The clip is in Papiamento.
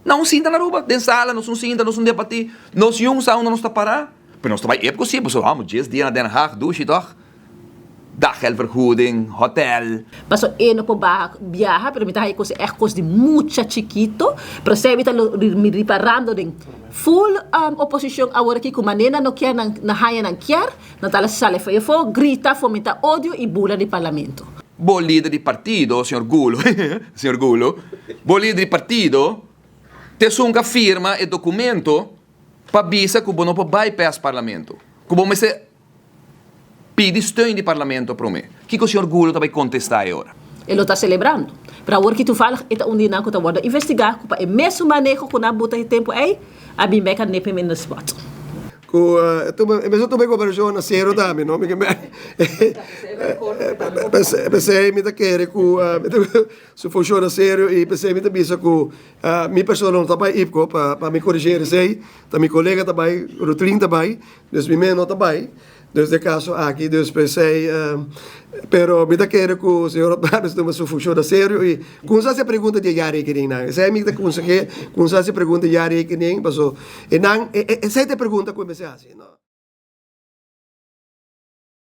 Nan un sinta na Aruba, den sala nos un sinta, nos un debatí, nos yun sa unda nos ta pará. Pero nos ta bai epco sí, pasobra amo djes dia na Den Haag, dushi tòg? Daggeldvergoeding, hotel. Paso e no por baha biaha, pero mi ta haña kos ègt kos di mucha chikito, pero esei mi ta lo mi riparando den full oposishon awor aki ku manera nan no kier nan nan haña nan kier, nan ta sali afó i afó, grita, fomenta odio i bula di parlamento. Bo lider di partido, señor Gulo, señor Gulo, bo lider di partido t'esun ku a firma e documento pa bisa ku bo no por bypass parlamento, ku bo mester pidi steun di parlamento prome. Kiko señor Gulo ta bay contesta e ora? E lo ta celebrando. Pero awor ki toevallig e ta un di nan cu ta wordo investiga cu pa e mesun maneho cu nan buta e tempo ey a bin bek a nip him in the spot. Cu e mester tuma e gobernacion na serio tambe no P'esey mi ta kere cu su funcion na serio y p'esey mi ta bisa cu mi persona no ta bay IPCO pa mi corrigir esey ta mi colega ta bay Rutlin ta bay. Dus mi mes no ta bai, dus den caso aki, dus p'esei, pero mi ta kere cu señor Otmar tuma su funcion na serio y cuminsa haci e pregunta di e jaarrekening-nan. Esei mi ta conseh'é, cuminsa haci e pregunta di jaarrekening, paso e nan, esei ta e pregunta cu e mester haci, no.